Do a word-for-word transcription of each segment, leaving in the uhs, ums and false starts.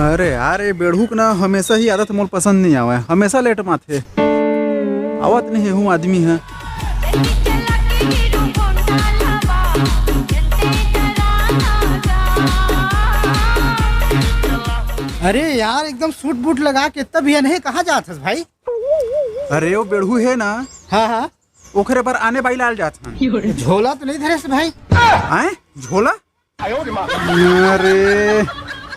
अरे यार, ये बेड़हू के ना हमेशा ही आदत मोल पसंद नहीं आवे, हमेशा लेट माथे। आवत नहीं हूँ आदमी है। अरे यार, एकदम सूट बूट लगा के तब ये नहीं कहाँ जात हस भाई? अरे वो बेड़हू है ना, हाँ हाँ। ओकरे बर आने बाई लाल जात हन। झोला तो नहीं धरे से भाई? आए झोला? अरे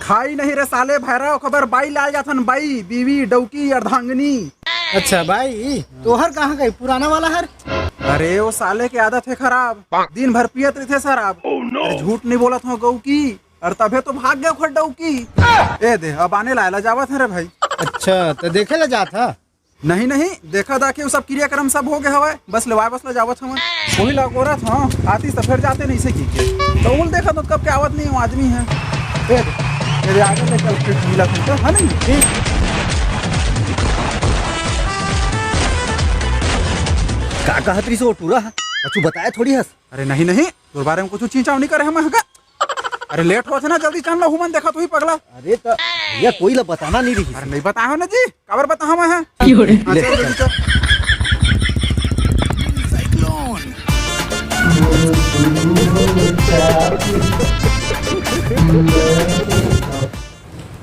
खाई नहीं रे साले भैरा, ओकर बर बाई लाल जात हन, बाई, बीवी, डौकी, अर्धांगिनी। अच्छा बाई, तोहर कहाँ गई पुराना वाला हर? अरे वो साले के आदत है खराब, दिन भर पियत रहिथे शराब। अरे झूठ नहीं बोलत हो गऊ की, और तभे तो भाग गए ओकर डौकी। ए दे, अब आने लायला जावत है रे भाई। अच्छा, तो देखे ला जात है? नहीं नहीं, देखा दाखी वो सब क्रियाक्रम सब हो गए हवय, बस लेवाय बस ले जावत हवय। वही ला गोरत हूँ, आती तो फिर जाते नहीं से की के। तो उल देखा तो कब के आवत नहीं वो आदमी है। ए दे, ए दे, आगे ले चल फिर मिला तुमको, है नहीं? ठीक। का कहत रही सो टूरा? कुछ बताया थोड़ी हस। अरे नहीं नहीं, तोर बारे में कुछ चींचा नहीं करे हम हगा। अरे लेट होथे ना, जल्दी चल ना, हुमन देखा तू ही पगला। अरे त भैया कोई ला बताना नहीं रही। अरे नहीं बताया हो ना जी, काबर बताया मैं है? क्यों रे? हाँ, ले, चल जल्दी चल।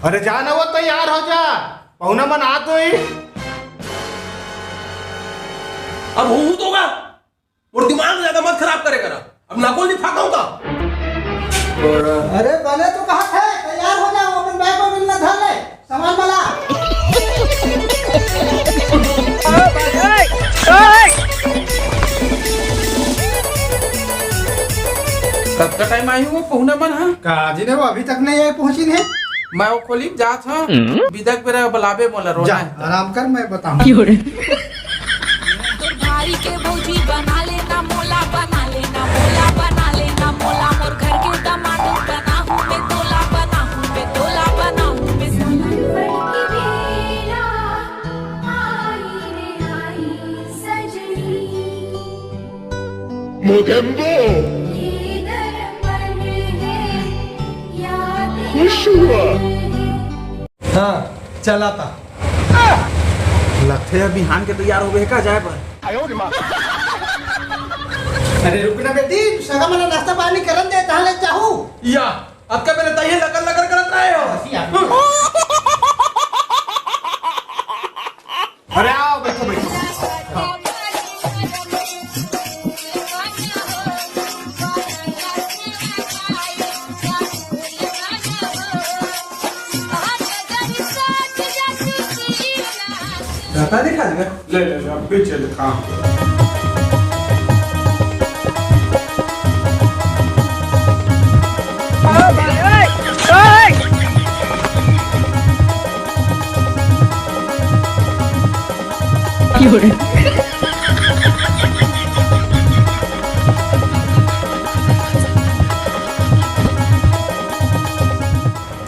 अरे जा ना वो तैयार हो जा, पहुना मन आ तो ही। अब हूँ तो का मोर दिमाग ज्यादा मत खराब करे करा। अब नागोल नहीं फाका होता। अरे बने तो कहा थे, तैयार हो जाओ, अपन बैग में मिलना था ले, सामान वाला। कब का टाइम आई हूँ वो पहुना मन, हाँ? का जी ने वो अभी तक नहीं आए, पहुंची नहीं। मैं वो खोली जात हूँ, बिदक बेरा बलाबे मोला रोना जा, है। आराम कर, मैं बताऊँ। तोर भाई के भौजी बना लेना मोला, बना लेना मोला, बना लेना मोला, मोर घर के दामाद बना हूँ मैं तोला, बना हूँ मैं तोला, बना हूँ मैं। मोगेम्बो। खुश हुआ। हाँ, चलाता। लगथे बिहान के तैयार हो गए का जाए पर। अरे रुक ना बेटी, सगा मन नाश्ता पानी करन दे, ताहले चाहू। या, अतका बेरे तइहे लकर लकर करत रहे हो। अरे आओ, बैठो, बैठो। रहता दिखा देगा। ले, ले, ले, अब भी चल, हाँ।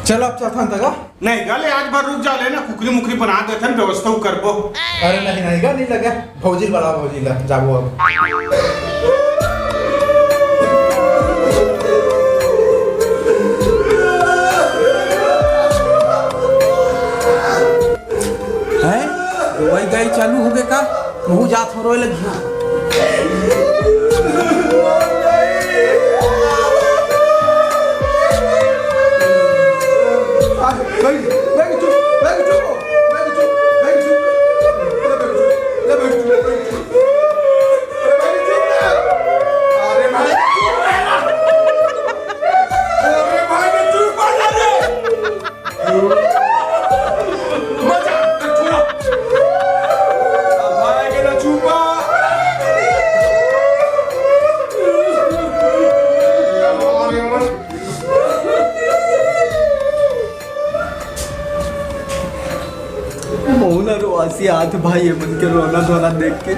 चल, अब चलथन तगा। नहीं गा ले, आज भर रुक जा लेना, कुकरी मुकरी बना देथन, व्यवस्था उ करबो। अरे नहीं, नहीं गा, नहीं लगे, भौजी बड़ा भौजी ला, जाबो अब। हैं? रोई गाई चालू हो गए का? महू जात हो रोए लगी, हाँ। मोहन अउ आसी आत भाई, ये मन के रोना धोना देख के।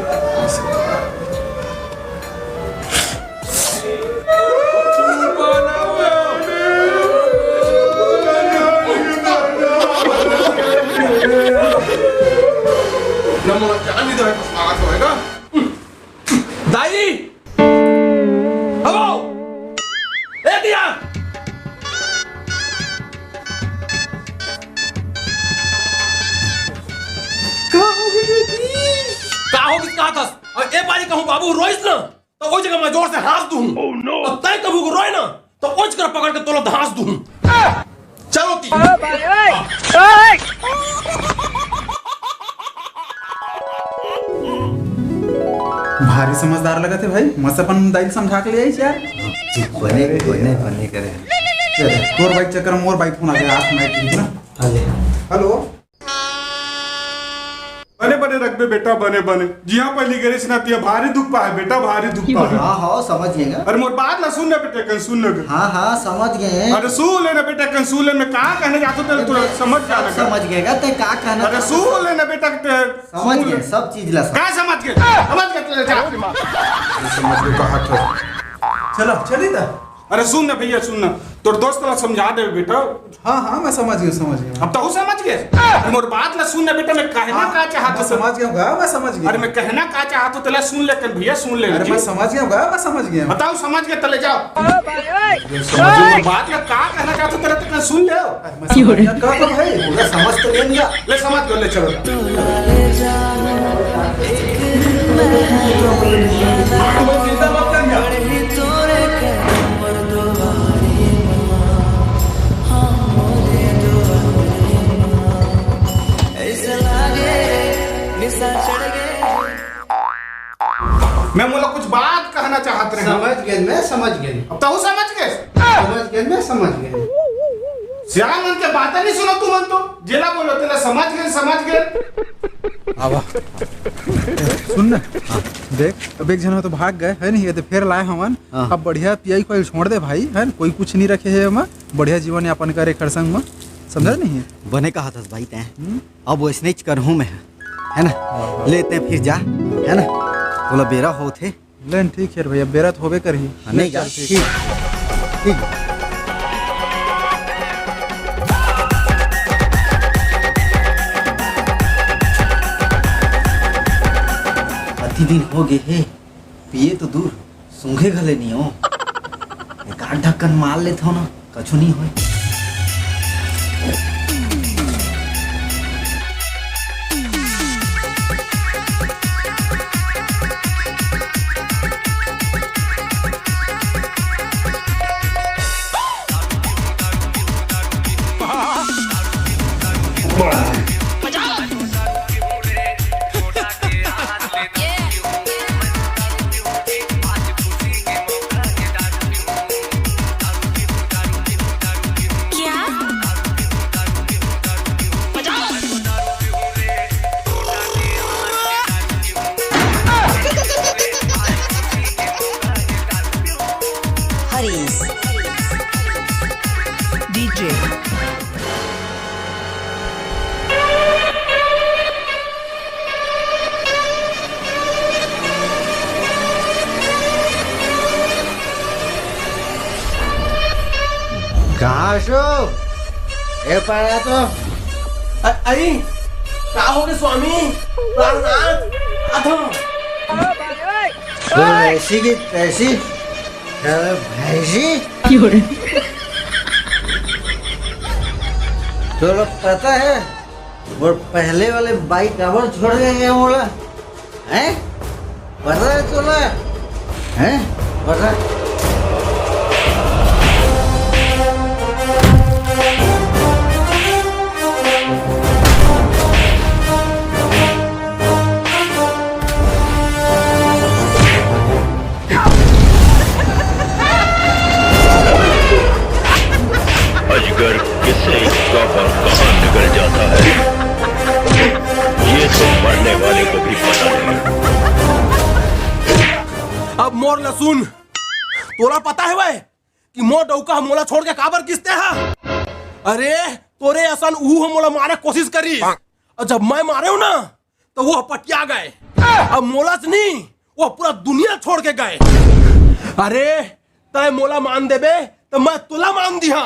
मोला जान नहीं दे, बस मारा तो होएगा। दाई! हेलो! ए दिया! का हो गे बेटी? का हो गे कहा थस? अउ ए बारी कहूँ बाबू रोइस ना, त ओ जगह मैं जोर से हाँस दूँ। Oh no! अउ तैं कहूँ रोए ना, त ओ जगह पकड़ के तोला धांस दूँ। चलो ती। भारी समझदार लगत हे भाई, मस्त अपन दाई ल समझा के ले आइस यार। बने, बने, बने करे। तोर बाइक चक्कर में मोर बाइक फोन आ गया, हाथ में ठीक ना। हाँ ले। हेलो। बने बने रखबे बेटा, बने बने। जिहाँ पहली गिरेस ना तिहाँ भारी दुख पाए बेटा, भारी दुख पाए। हाँ, हाँ, समझ गए ना। अरे मोर बात ला सुन ना बेटा, कन सुन ना। हाँ, हाँ, समझ गए। अरे सुन ले ना बेटा, कन सुन ले, मैं का कहना चाहता हूँ तेरे, तू समझ जा ना। समझ गए ना, तैं का कहना अरे चाहता सुन ले ना बेटा, ते समझ सुन गए, ले। सब चीज ला समझ। का समझ गए? समझ गए, चले जा। समझ गए, कहा था। चलो, चली दा। अरे सुन ना भैया, सुन ना, तोर दोस्त ला समझा दे बेटा। हाँ, हाँ, मैं समझ गया, समझ गया। अब तहूँ समझ गए? अरे मोर बात ला सुन ना बेटा, मैं कहना हाँ, का चाहत मैं हूँ। समझ गया हूँ, मैं समझ गया। अरे मैं कहना का चाहत हूँ, तेला सुन ले कन भैया, सुन ले अरे जी। मैं समझ गया हूँ, मैं समझ गया हूँ। बताओ, समझ गए, तले जाओ। समझ गया। मोर बात ला का कहना चाहत हूँ, तेला तो सुन ले। अरे मैं समझ गया, का तो भाई? पूरा समझ तो लेंगे। ले समझ लो, ले चलो। मैं मोला कुछ बात कहना चाहत रहे। समझ गए, मैं समझ गए। अब तहूँ समझ गए? समझ गए, मैं समझ गए। सियान मन के बात नहीं सुनो तुमन तो, जेला बोलो तेला समझ गए, समझ गए। आवा। सुन ना, देख, अब एक झन तो भाग गए, है नहीं, ये तो फेर लाए हमन। हाँ। अब बढ़िया पियाई कोई छोड़ दे भाई, है ना? कोई कुछ नहीं रखे है एमा, बढ़िया जीवन यापन करे एकर संग में, समझा नहीं? बने कहा थस भाई तैं। हम्म। अब वैसने च करहूँ मैं, है ना? हाँ, हाँ। ले तैं फिर जा, है ना? तोला बेरा होत हे। लेन ठीक है भैया, बेरा तो होबे करही। हाँ, नहीं जा, चल, ठीक। ठीक, ठीक। अति दिन हो गए हे, पिए तो दूर, सूंघे घले नहीं हो। एक आध ढक्कन मार लेथव ना, कछु नहीं होय। हरीश डीजे। कहाँ हसो? ए, पारा तो। अ-, अई, का होगे स्वामी? प्राणनाथ, अथम। तो ऐसी की तैसी। अरे भैंसी। क्यों रे? तो लोग पता है, वो पहले वाले बाइक काबर छोड़ के गए बोला? हैं? पता है तोला? हैं? पता? अजगर किससे कब और कहां निकल जाता है, ये तो मरने वाले को भी पता नहीं। अब मोर ला सुन, तोला पता है वै कि मोर डौका ह मोला छोड़ के काबर गिस ते हा? अरे, तोरे असन उहू ह मोला मारे कोशिश करिस, अउ जब मैं मारेंव ना, त वो पटिया गए। अब मोलाच नहीं, वो पूरा दुनिया छोड़ के गए। अरे, तय मोला मान देबे, त मैं तोला मान दिहा।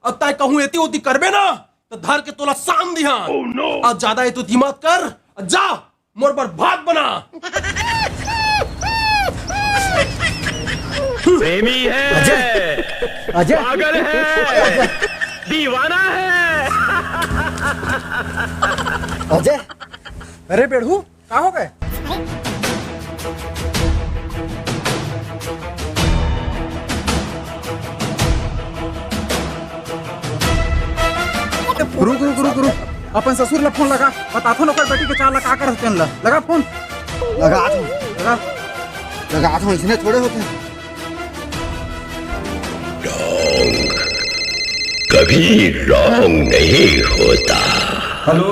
अउ तय कहूं एती ओती करबे ना, त धर के तोला सान दिहा। Oh no! अउ ज्यादा एती ओती मत कर, जा। मोर बर भात बना। प्रेमी है, अजय। अजय। पागल है, दीवाना है। अजय। अरे बेड़हू, का हो गए? रुक, रुक, रुक, रुक। अपन ससुर ला फोन लगा, बताथन ओकर बेटी के चाल ला, का करत तेन ला। लगा फोन। लगात हूँ। लगा। लगात हूँ, इसने थोड़े होते हैं। हेलो।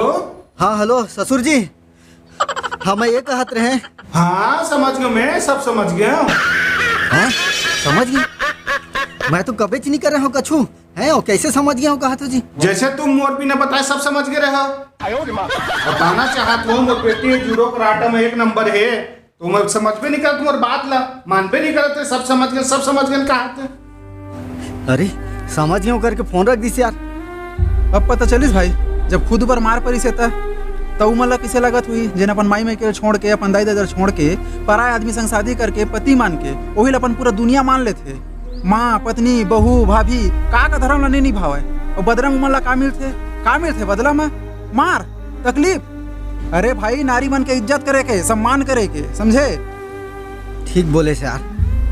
हाँ, हेलो, ससुर जी। हाँ, मैं ये कहत रहे। हाँ, समझ गयो, मैं सब समझ गयो। हैं? समझ गए? मैं तो कबे च नहीं करे हूँ कछु। हैं, वो कैसे समझ गया हूँ कहा तो जी? जैसे तुम मोर बिना बताए सब समझ गए रहे हो। बताना चाहत हो, मोर बेटी जूडो कराटे में एक नंबर है, तो मैं समझबे नहीं करत मोर बात ला, मानबे नहीं करत है, सब समझ गए, सब समझ गए कहा थे। अरे, समझ गया हूँ करके फोन रख दिस यार। अब पता चलिस भाई, जब खुद ऊपर मार परिस हे त, त उमन ला किसे लगत हुई, जेन अपन माई माई के छोड़ के, अपन दाई दादा छोड़ के, पराय आदमी संग शादी करके, पति मान के, ओही ला अपन पूरा दुनिया मान लेथे। माँ, पत्नी, बहू, भाभी, का का धर्म ला नहीं निभावे? और बदला में उमन ला का मिलथे? का मिलथे बदला में? मार, तकलीफ। अरे भाई, नारी मन के इज्जत करे के, सम्मान करे के, समझे? ठीक बोले से यार,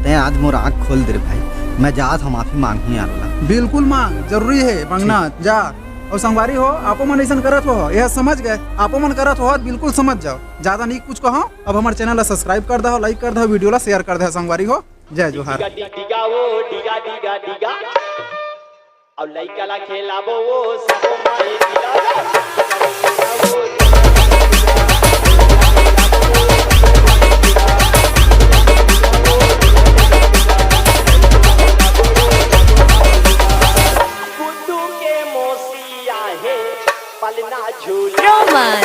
तैं आज मोर आँख खोल दे रे भाई। मैं जात हूँ, माफी मांगहूँ यार ओला। बिल्कुल मांग, जरूरी है मांगना, जा। और संगवारी हो, आपो मन ऐसन करत हो, यह समझ गए, आपो मन करत हो, बिल्कुल समझ जाओ। ज्यादा नहीं कुछ कहो, अब हमारे चैनल ला सब्सक्राइब कर दो, लाइक कर दो, वीडियो ला शेयर कर दो संगवारी हो। जय जोहार। डिगा डिगा वो, डिगा डिगा डिगा। अउ लइका ला खेलाबो वो, सबो माई मिला। गुड्डू के मौसी आहे, पलना झूला। रोमन।